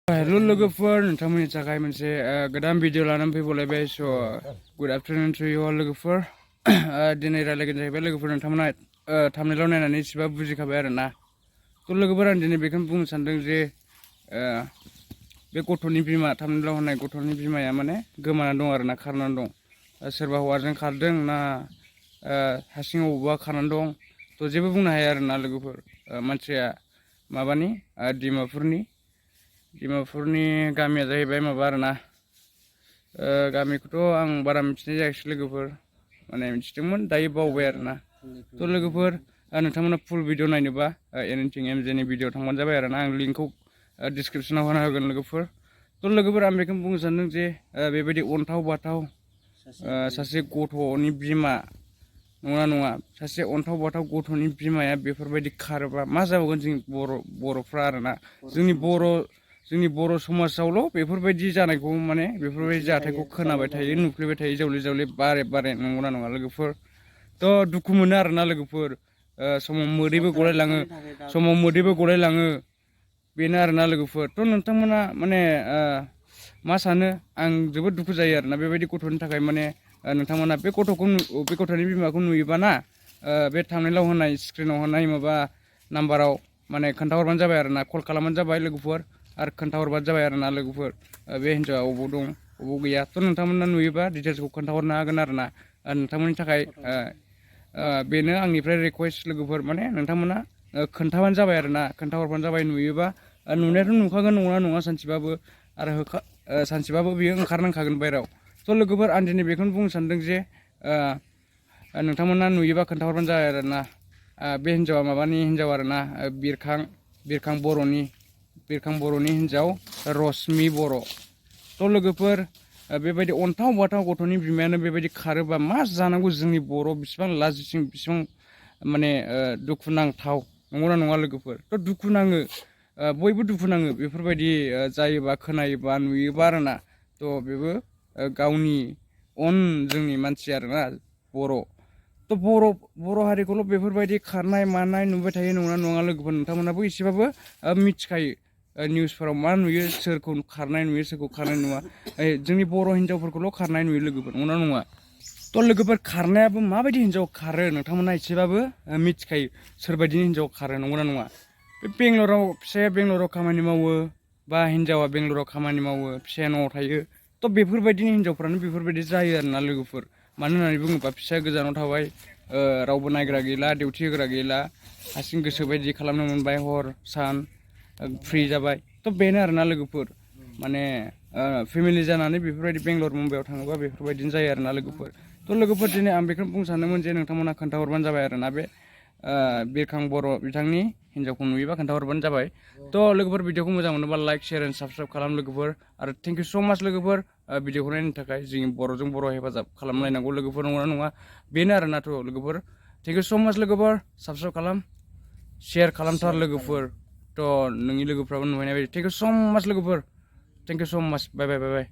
Hello logofor nontamoni थाखाय मोनसे गोदान भिडिअ लानानै फैबावलायबाय स गुड आफ्टरनुन टु यु अल लोगोफोर दिनै रायलायगोन जाहैबाय लोगोफोर नोंथांमोना थाम्बनेलाव नायनानै एसेबा बुजिखाबाय आरोना थ' लोगोफोर आं दिनै बेखौनो बुंनो सानदों जे बे गथ'नि बिमा थाम्बनेलाव होनाय गथ'नि बिमाया माने गोमानानै दं आरोना खारनानै दं सोरबा हौवाजों खारदों ना हारसिं अबावबा खारनानै दं थ' जेबो बुंनो हाया आरोना लोगोफोर मानसिया माबानि डिमापुरनि गामिया जाहैबाय माबा आरोना गामिखौथ' आं बारा मिथिनाय जायाखिसै लोगोफोर माने मिथिदोंमोन दायो बावबाय आरोना थ' लोगोफोर नोंथांमोना फुल भिडिअ नायनोबा एनिथिं एमजेनि भिडिअ थांबानो जाबाय आरोना आं लिंकखौ डिसक्रिपसनाव होना होगोन लोगोफोर थ' लोगोफोर आं बेखौनो बुंनो सानदों जे बेबायदि अन्थाव बाथाव सासे गथ'नि बिमा नङा नङा सासे अन्थाव बाथाव गथ'नि बिमाया बेफोरबायदि खारोबा मा जाबावगोन जोंनि बर'फ्रा आरोना जोंनि बर' समाजावल' बेफोरबायदि जानायखौ माने बेफोरबायदि जाथायखौ खोनाबाय थायो नुफ्लेबाय थायो जावले जावले बारे नंगौना नङा लोगोफोर थ' दुखु मोनो आरोना लोगोफोर समाव मोदैबो गलायलाङो बेनो आरोना लोगोफोर थ' नोंथांमोना माने मा सानो आं जोबोद दुखु जायो आरोना बेबायदि गथ'नि थाखाय माने नोंथांमोना बे गथ'नि बिमाखौ नुयोबा ना बे थाम्बनेलाव होनाय स्क्रिनाव होनाय माबा नाम्बाराव माने खोन्थाहरबानो जाबाय आरोना कल खालामबानो जाबाय लोगोफोर आरो खोन्थाहरबानो जाबाय आरोना लोगोफोर बे हिन्जावआ अबाव दं अबाव गैया थ' नोंथांमोना नुयोबा डिटेल्सखौ खोन्थाहरनो हागोन आरोना नोंथांमोननि थाखाय बेनो आंनिफ्राय रिकुवेस्ट लोगोफोर माने नोंथांमोना खोन्थाबानो जाबाय आरोना खोन्थाहरबानो जाबाय नुयोबा नुनायाथ' नुखागोन नङा सानसेबाबो आरो सानसेबाबो बियो ओंखारनांखागोन बायहेरायाव थ' लोगोफोर आं दिनै बेखौनो बुंनो सानदों जे नोंथांमोना नुयोबा खोन्थाहरबानो जाबाय आरोना बे हिन्जावा माबानि हिन्जाव आरोना बिरखां बर'नि हिन्जाव रश्मि बर' थ' लोगोफोर बेबायदि अन्थाव बाथाव गथ'नि बिमायानो बेबायदि खारोबा मा जानांगौ जोंनि बर' बिसिबां लाजिसिं बिसिबां माने दुखु नांथाव नंगौना नङा लोगोफोर थ' दुखु नाङो बयबो दुखु नाङो बेफोरबायदि जायोबा खोनायोबा नुयोबा आरोना थ' बेबो गावनि जोंनि मानसि आरोना थ' बर' हारिखौल' बेफोरबायदि खारनाय मानाय नुबाय थायो नङा लोगोफोर नोंथांमोनाबो एसेबाबो मिथिखायो निउसफोराव मा नुयो सोरखौ खारनाय नुयो सोरखौ खारनाय नुवा जोंनि बर' हिन्जावफोरखौल' खारनाय नुयो लोगोफोर नंगौना नङा थ' लोगोफोर खारनायाबो माबायदि हिन्जाव खारो नोंथांमोना एसेबाबो मिथिखायो सोरबायदिनि हिन्जाव खारो नंगौना नङा बे फिसाया बेंगलराव खामानि मावो बा हिन्जावा बेंगलराव खामानि मावो फिसाया न'आव थायो थ' बेफोरबायदिनि हिन्जावफ्रानो बेफोरबायदि जायो आरोना लोगोफोर मानो होननानै बुङोबा फिसाया गोजानाव थाबाय रावबो नायग्रा गैला डिउटि होग्रा गैला हारसिं गोसो बायदि खालामनो मोनबाय हर सान फ्रि जाबाय थ' बेनो आरोना लोगोफोर माने फेमिलि जानानै बेफोरबायदि बेंगलर मुम्बाइआव थाङोबा बेफोरबायदिनो जायो आरोना लोगोफोर थ' लोगोफोर दिनै आं बेखौनो बुंनो सानदोंमोन जे नोंथांमोना खोन्थाहरबानो जाबाय आरोना बे बिरखां बर' बिथांनि हिन्जावखौ नुयोबा खोन्थाहरबानो जाबाय थ' लोगोफोर भिडिअखौ मोजां मोनोबा लाइक शेयार एन्ड साबसक्राइब खालाम लोगोफोर आरो थेंक इउ स' माच लोगोफोर भिडिअखौ नायनो थाखाय जोंनि बर'जों बर' हेफाजाब खालामलायनांगौ लोगोफोर नंगौना नङा बेनो आरोनाथ' लोगोफोर थेंक इउ स' माच लोगोफोर साबसक्राइब खालाम शेयार खालामथार लोगोफोर थ' नोंनि लोगोफ्राबो नुहैनाय बायदि थेंक इउ स' माच लोगोफोर थेंक इउ स' माच बाय